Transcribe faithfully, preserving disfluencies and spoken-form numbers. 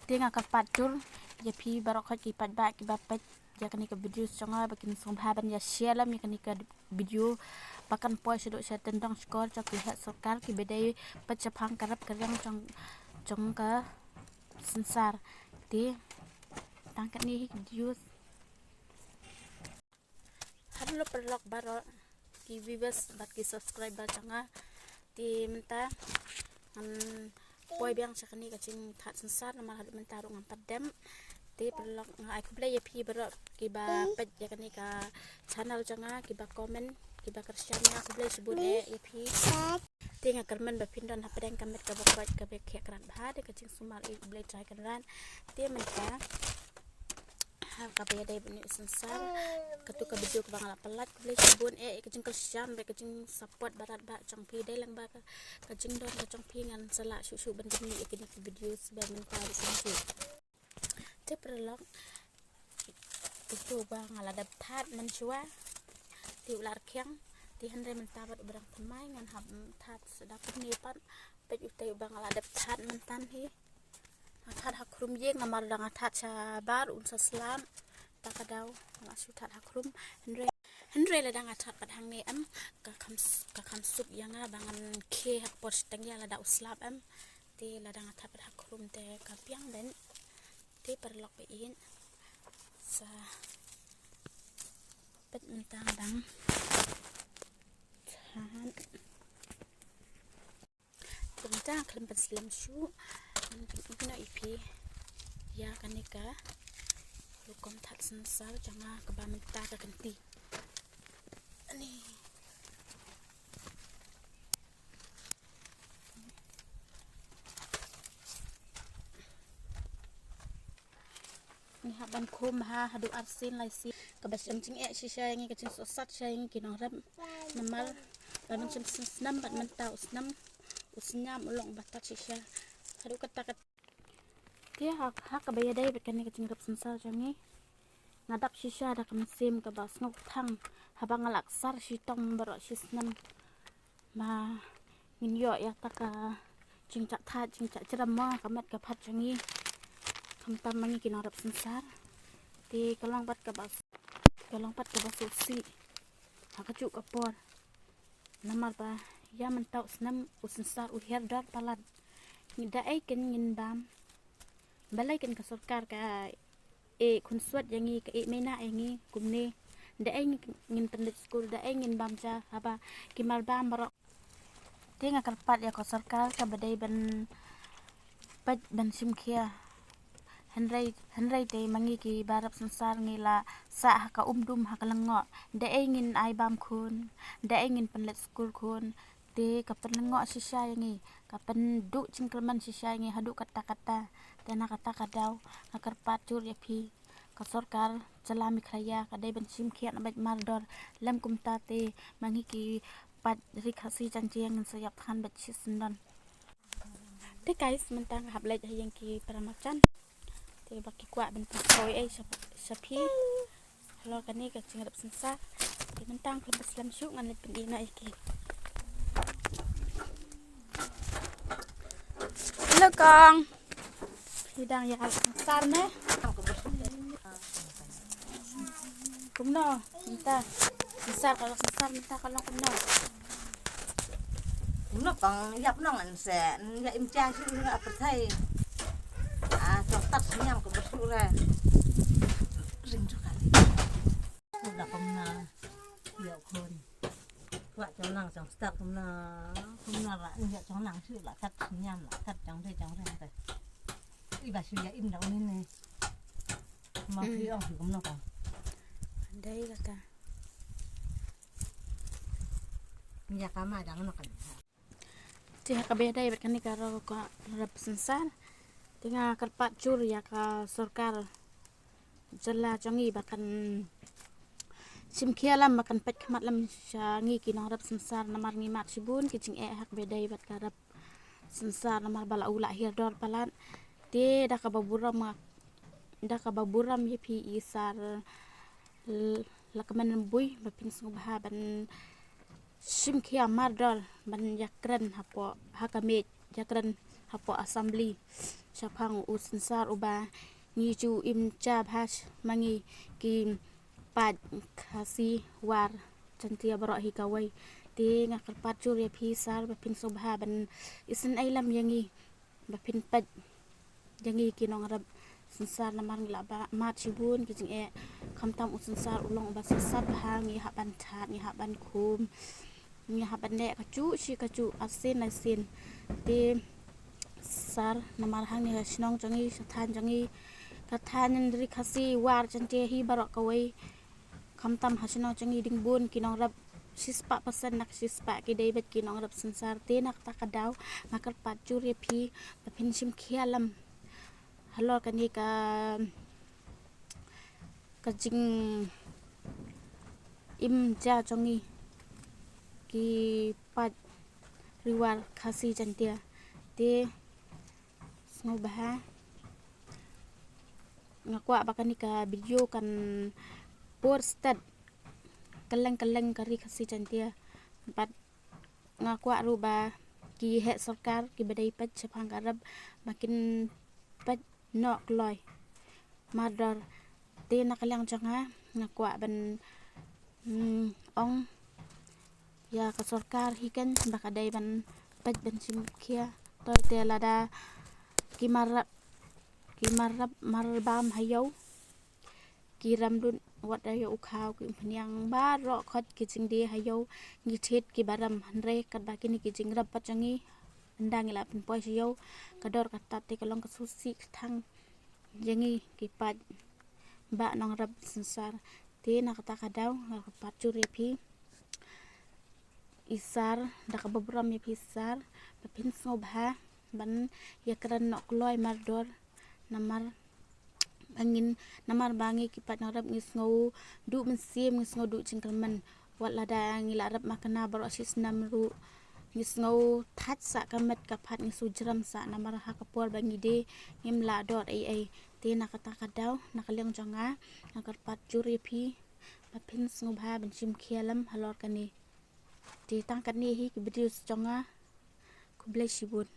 Te nga kyrpad jur ïa phi baroh khoit ki paidbah kiba peit ïa kane ka video jong nga ba kin sngewbha ban ïa share lem ïa kane ka video ba kan poi shaduh sha tyndong shkor jong ki heh sorkar kiba dei peit shaphang ka rep ka riang jong jong ka synsar. Te tang katne hi ki video. Hello paralok baroh ki viewers bad ki subscriber jong nga. Te mynta ngan poi biang sha kane ka jingthad synsar namar haduh mynta ruh ngam pat dem. Te paralok nga ai khublei ïa phi baroh kiba peit ïa kane ka channel jong nga, kiba comment, kiba kyrshan ïa nga, khublei shibun eh ïa phi. Te nga kyrmen ba phin don hapdeng ka met kaba koit kaba khiah krat bha da ka jingsumar ïa U Blei Trai Kynrad. Te mynta ha kaba ïadei bad une u synsar, kato ka video kaba nga la pyllait, khublei shibun eh ïa ka jingkyrshan bad ka jingsupport baroh ba jong phi. Dei lang ba ka, ka jingdon ka jong phi ngan sa lah shuh shuh ban pynmih ïa kine ki video ba mynta ruh kumjuh. Te paralok, te uto uba nga la dep thad mynshuwa te u la rkhiang. Te hynrei mynta pat uba dang thymmai ngan hap thad sa da kumne pat. Peit utai uba nga la dep thad mynta hi. Nga thad ha khrum ïing namar lada nga thad shabar un sa slap. Ta ka daw nga la shu thad ha khrum. Hynrei, hynrei lada nga thad pat hangne em, ka kham s-, ka kham suk ïa nga ba ngan khie ha ka por shiteng ïa lada u slap em. Te lada nga thad pat ha khrum te ka biang den. Te paralok ba ïeit, sa peit mynta nga dang thad. Te mynta nga khlem pynslem shuh, ngan pyni noh ïa phi ïa kane ka rukom thad synsar jong nga kaba mynta ka kynti. Ani. Ngi hap ban khum ha haduh arsien laisien. Kaba shem jingeh shisha ïa ngi, ka jingsohsat shisha ïa ngi ki nongrep. Namar ba mynshem snem bad mynta u snem u snem u long ba tad shisha. Haduh katta katta. Te ha, ha kaba ïadei bad kane ka jingrep synsar jong ngi, nga dap shisha da ka mynsiem kaba sngewthang haba nga la ksar shitom baroh shi snem. Ba ngin ïoh ïa kata ka jingjahthait jingjahjrem mo, ka met ka phad jong ngi. Khamtam ma ngi ki nongrep synsar. Te ka long pat kaba, ka long pat kaba sngewsih ha kajuh ka por. Namar ba ïa mynta u snem u synsar u hiar dor palat. Ngi da ei ken ngin bam. Balei ken ka sorkar ka e khunswet ïa ngi, ka e maina ïa ngi kumne. Da ei ngin pynleit skul, da ei ngin bam ja, haba ki marbam baroh. Te nga kyrpad ïa ka sorkar kaba dei ban peit ban shim khia. Hynrei, hynrei te ma ngi kiba rep synsar ngi la sah ha ka umdum ha ka lyngngoh. Da ei ngin ai bam khun, da ei ngin pynleit skul khun. Te ka pynlyngngoh shisha ïa ngi, ka pynduh jingkyrmen shisha ïa ngi haduh katta katta. Te na kata ka daw nga kyrpad jur ïa phi, ka sorkar jylla Meghalaya ka dei ban shim khia na bad mardor. Lem kumta te ma ngi ki paid ri Khasi Jaiñtia ngin sa ïap than bad shisyndon. Te guys, mynta nga hap leit ha ïing ki para marjan. Te ba ki kwah ban pynshoi ei sha, sha phi halor kane ka jingrep synsar. Te mynta nga khlem slem shuh, ngan leit pyni noh ïa ki. Hello kong. Phi dang ïa synsar ne? Kumno mynta? Synsar ka long, synsar mynta ka long kumno? Kumno kong, ïap noh ngan se, ïa im chang shuh nga pyrthei. Ah, chong tat sniam ka bershuh re. Ring ju kali. Udah kumno ïa khun. Kwah chong nang chong start kumno, kumno la ïa chong nang shuh la tat sniam la tat chong re chong re te. Iba shuh ïa im da uni ne. Ma phi ong shuh kumno ka. Dei kata. Ïa ka ma dang na kan. Te ha kaba ïadei bad kane ka ro ka rep synsar. Te nga kyrpad jur ïa ka sorkar jylla jong ngi ba kan shim khia lem, ba kan peit khmat lem sha ngi ki nongrep synsar namar ngi mad shibun ki jingeh ha kaba ïadei bad ka rep synsar namar ba la u la hiar dor palat. Te da kaba burom nga, da kaba burom ïa phi i sar Lahkmen Rymbui ba phin sngewbha ban shim khia mardor ban ïakren hapoh ha ka miej ïakren hapoh Assembly shaphang u synsar uba ngi ju im ja bha ma ngi ki paid Khasi War Jaiñtia baroh hi kawei. Te nga kyrpad jur ïa phi sir ba phin sngewbha ban isynei lem ïa ngi ba phin peit ïa ngi ki nongrep synsar namar ngi la ba mad shibun ki jingeh. Khamtam u synsar u long uba sat sat bha, ngi hap ban thad, ngi hap ban khum, ngi hap ban leh kajuh shi kajuh, arsien arsien. Te sir namar hangne ha shnong jong ngi, sha thaiñ jong ngi, ka thaiñ Ri Khasi War Jaiñtia hi baroh kawei. Khamtam ha shnong jong ngi dyngbun ki nongrep shispah percent na ka shispah ki dei beit ki nongrep synsar. Te na kata ka daw nga kyrpad jur ïa phi ba phin shim khia lem halor kane ka, ka jingim ja jong ngi ki paid Ri War Khasi Jaiñtia. Te sngewbha, nga kwah ba kane ka video kan por stet kylleng kylleng ka Ri Khasi Jaiñtia. Bad nga kwah ruh ba ki heh sorkar kiba dei peit shaphang ka rep ba kin peit noh kloi mardor. Te na ka liang jong nga, nga kwah ban, mm, ong ïa ka sorkar hi keiñ ba ka dei ban peit ban shim khia. Toi te lada ki mar rep, ki mar rep mar bam ha ïew, ki rem lut wat da ïa u khaw, ki umphniang baroh khoit ki jingdie ha ïew, ngi thied kiba rem. Hynrei katba kine ki jingrep pat jong ngi, ynda ngi la pynpoi sha ïew, ka dor ka tad te ka long ka sngewsih ka thang ïa ngi ki paid bah nongrep synsar. Te na kata ka daw nga kyrpad jur ïa phi i sir, da kaba burom ïa phi sir, ba phin sngewbha ban ïakren noh kloi mardor. Namar ba ngin, namar ba ngi ki paid nongrep ngi sngew duh mynsiem, ngi sngew duh jingkyrmen. Wat lada ngi la rep makna baroh shi snem ruh, ngi sngew thait sah ka met ka phad, ngi sngew jrem sah namar ha ka por ba ngi die ngim lah dor ei ei. Te na kata ka daw, na ka liang jong nga, nga kyrpad jur ïa phi ba phin sngewbha ban shim khia lem halor kane. Te tang katne hi ki video jong nga. Khublei shibun.